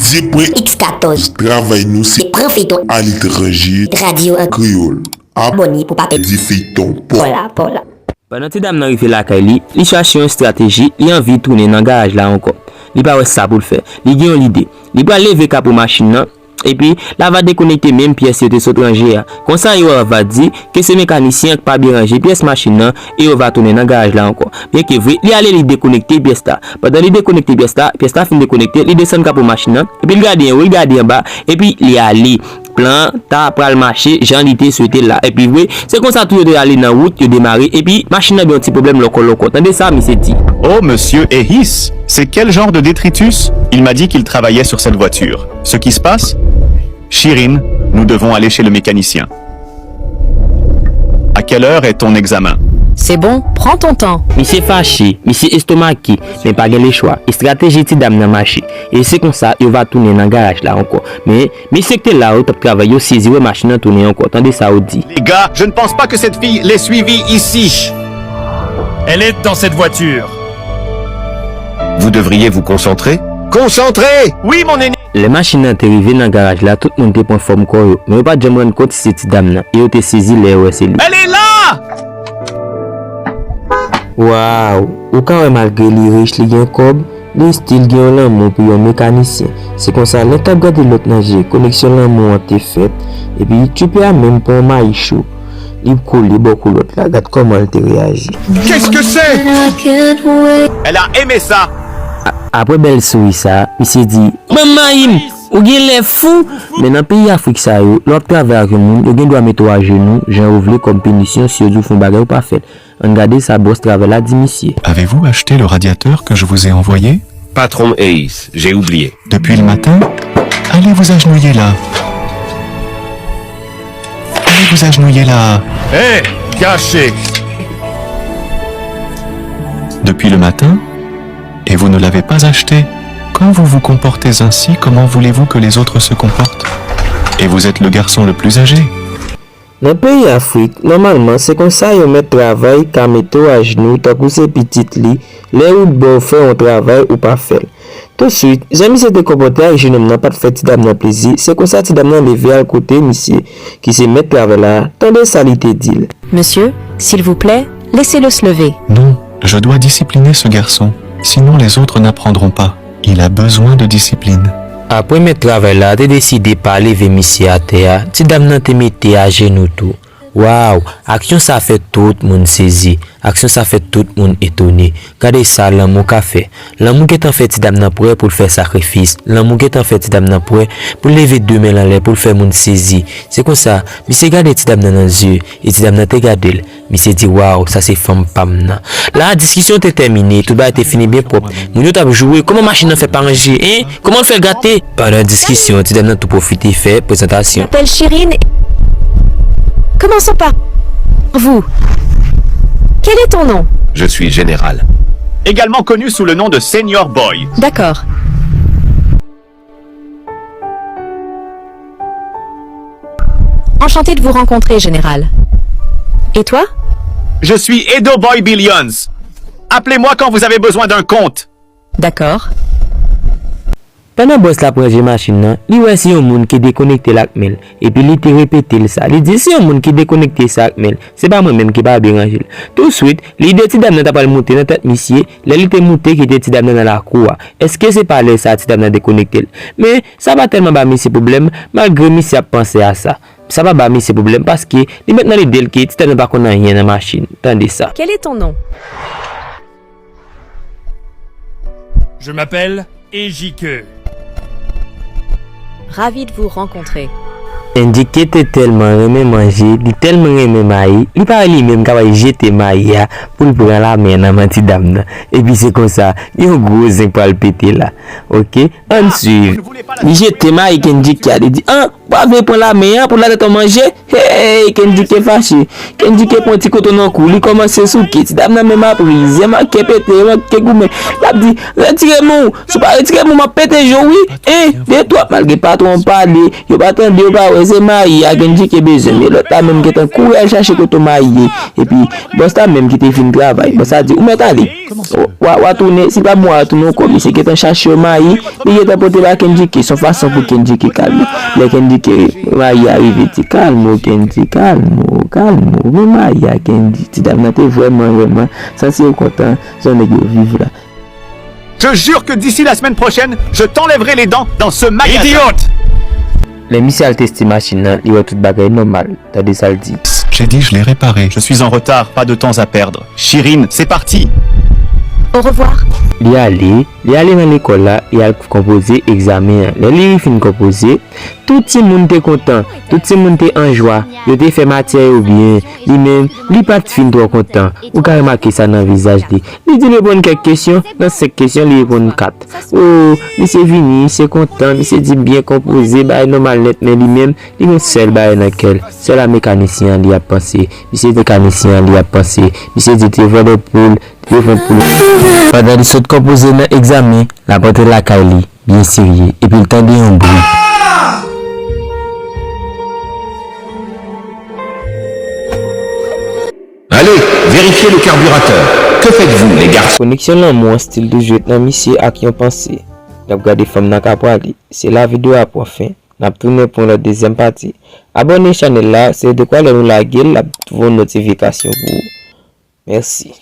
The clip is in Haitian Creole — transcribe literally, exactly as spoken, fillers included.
X katòz. Travay nou se pran feyton aletranje. Radyo an kreyòl. Abòne pou pa pèdi feyton. Pòla, pòla. Pandan ti dam nan rive lakay li, li chache yon estrateji, li anvi tounen nan garaj la ankò. Li pa wè sa pou l fè. Li gen yon lide. Li pral leve kapo machin nan, epi l ava dekonekte menm pyès yo te sot ranje a. Konsa yo ava di ke se mekanisyen an k pa byen ranje pyès machin nan e yo va tounen nan garaj la ankò. Byenke vre, li ale li dekonekte pyès la. Pandan li dekonekte pyès la, pyès la fin dekonekte, li desann kapo machin nan, epi l gade anwo, li gade anba, epi li ale. Plan an ta pral mache jan li te swete l la. Epi vre, se konsa tou yo te ale nan wout, yo demare, epi machin nan gen yon ti pwoblèm lòkò lòkò. Tande sa misye di. Oh, monsieur Ehis, c'est quel genre de détritus ? Il m'a dit qu'il travaillait sur cette voiture. Ce qui se passe ? Chirine, nous devons aller chez le mécanicien. À quelle heure est ton examen ? C'est bon, prends ton temps. Misye fache, misye estomake, men pa gen lechwa. Estrateji ti dam nan mache. E se konsa yo va tounen nan garaj la ankò. Men, mesye ki te la yo t ap travay, yo sezi wè machin nan tounen ankò. Tande sa yo di. Les gars, je ne pense pas que cette fille l'ait suivi ici. Elle est dans cette voiture. Vous devriez vous concentrer. Concentrer ? Oui, mon aîné. Lè machin nan te rive nan garaj la, tout moun te pran fòm kò yo, men yo pa t janm rann kont si se ti dam nan, e yo te sezi lè yo wè se li. Elle est là ! Waw! Ou ka wè malgre li rich, li gen kòb, li still gen yon lanmou pou yon mekanisyen. Se konsa, lè l t ap gade lòt nan je, koneksyon lanmou an te fèt, epi tipe a menm pran yon mayi cho. Li kole bò kou lòt la, gad kòman l te reyaji. Qu'est-ce que c'est ? Elle a aimé ça. A-, apre bèl souri sa, misye di, "Ban m mayi m, ou genlè fou!" Men nan peyi Afrik sa yo, lè w ap travay ak yon moun, yo gen dwa mete w ajenou, jan yo vle, kòm pinisyon si yo di w fè yon bagay ou pa fè l. Ann gade sa bòs travay la di misye. Avez-vous acheté le radiateur que je vous ai envoyé ? Patron Ace, j'ai oublié. Depuis le matin ? Allez vous agenouiller là. Allez vous agenouiller là. Hé, gâché ! Depuis le matin ? Et vous ne l'avez pas acheté. Quand vous vous comportez ainsi, comment voulez-vous que les autres se comportent ? Et vous êtes le garçon le plus âgé. Nan peyi Afrik, nòmalman, se konsa yon mèt travay ka mete w ajnou tankou se pitit li, lè ou t ba w fè yon travay ou pa fè l. Tousuit, jan misye te konpòte ak jenòm nan pa t fè ti dam nan plezi, se konsa ti dam nan leve al kote misye, ki se mèt travay la, tande sa li te di l. Monsieur, s'il vous plaît, laissez-le se lever. Non, je dois discipliner ce garçon, sinon les autres n'apprendront pas. Il a besoin de discipline. Apre mèt travay la te deside pa leve misye atè a, ti dam nan te mete ajenou tou. Waw, aksyon sa fè tout moun sezi, aksyon sa fè tout moun etone. Gade sa lanmou ka fè. Lanmou gentan fè ti dam nan prè pou l fè sakrifis. Lanmou gentan fè ti dam nan prè pou l leve de men l anlè pou l fè moun sezi. Se konsa, misye gade ti dam nan nan zye, e ti dam nan te gade l. Misye di, "Waw, sa se fanm pa m nan." La, diskisyon te tèmine, tout bagay te fini byen pwòp. Moun yo t ap joure, kòman machin nan fè pa ranje, en? Kòman l fè gate? Pandan diskisyon, ti dam nan tou pwofite fè prezantasyon. M'appelle Chirine. Commençons par vous. Quel est ton nom ? Je suis Général. Également connu sous le nom de Senior Boy. D'accord. Enchanté de vous rencontrer, Général. Et toi ? Je suis Edo Boy Billions. Appelez-moi quand vous avez besoin d'un compte. D'accord. Pandan bòs la ap ranje machin nan, li wè se yon moun ki dekonekte l ak men l, epi li te repete l sa. Li di, "Se yon moun ki dekonekte sa ak men l, se pa mwen menm ki pa byen ranje l." Touswit, lide ti dam nan ta pral moute nan tèt misye, lè li te moute kite ti dam nan nan lakou a. Èske se pa lè sa a ti dam nan dekonekte l? Men, sa pa tèlman ba misye pwoblèm, malgre misye ap panse a sa. Sa pa ba misye pwoblèm, paske li mèt nan lide l ke ti dam nan pa konn anyen nan machin. Tande sa. Quel est ton nom ? Je m'appelle Ejike. Ravi de vous rencontrer. Enjike te tèlman renmen manje, li tèlman renmen mayi, li pa wè li menm ka pral jete mayi a pou l pran lamen nan men ti dam nan. Epi se konsa, yon gwo zen pral pete la. Oke, ann swiv. Li jete mayi Kendrick a, li di, "An, Ou pa vle pran lamen an pou l al tèt an manje? Hey, Kendjike fache. Kendjike pran ti koton nan kou, li kòmanse souke. Ti dam nan menm ap ri, zen manke pete, manke goumen. L ap di, "Retire men w, si w pa retire men w, m ap pete je w, wi." En, de twòp, malgre patwon an pale, yo pa tande, yo pa wè, se mayi a Kendjike bezwen. Men lòt la menm gentan kouri al chache kote mayi ye. Epi, bòs la menm ki te fin travay, bòs la di, "Ou mèt ale." Wa, wa tounen, si l pa bon, wa tounen ankò, misye gentan chache yon mayi, li gentan pote ba Kendjike, se yon fason pou Kendjike kalme. Lè Kendjike, mayi a rive, di, "Kalme w, Kendji, kalme w, kalme w." Men mayi a Kendji, ti dam nan te vrèman, vrèman santi l kontan, jan nèg yo viv la. Je jure que d'ici la semaine prochaine, je t'enlèverai les dents dans ce magasin. Idiote! Lè misye al teste machin nan, li wè tout bagay nòmal. Tande sa l di. J'ai dit, je l'ai réparé. Je suis en retard, pas de temps à perdre. Chirine, c'est parti. Au revoir. Li ale, li ale nan lekòl la, li al konpoze egzamen an. Lè li fin konpoze, tout timoun te kontan, tout timoun te an jwa, yo te fè matyè yo byen. Li menm, li pa t fin twò kontan. Ou ka remake sa nan vizaj li. Li di l reponn kèk kesyon, nan senk kesyon, li reponn kat. O, misye vini, misye kontan, misye di byen konpoze, bagay nòmal nèt, men li menm, li gon sèl bagay nan kè l. Sèl a mekanisyen an li ap panse. Misye mekanisyen an li ap panse. Misye di te vòlè poul, te vòlè poul. Pandan li sot konpoze nan egzamen, l ap antre lakay li, byen serye, epi l tande yon bri. Allez, vérifiez le carburateur. Que faites-vous, les garçons ? Koneksyon lanmou an still toujou ret nan misye ak yon panse. N ap gade fanm nan ka pwale. Se la videyo a pran fen. N ap tounen pou yon lòt dezyèm pati. Abòne chanèl la, se dekwa lè nou lage l, l ap voye yon notifikasyon pou ou. Mèsi.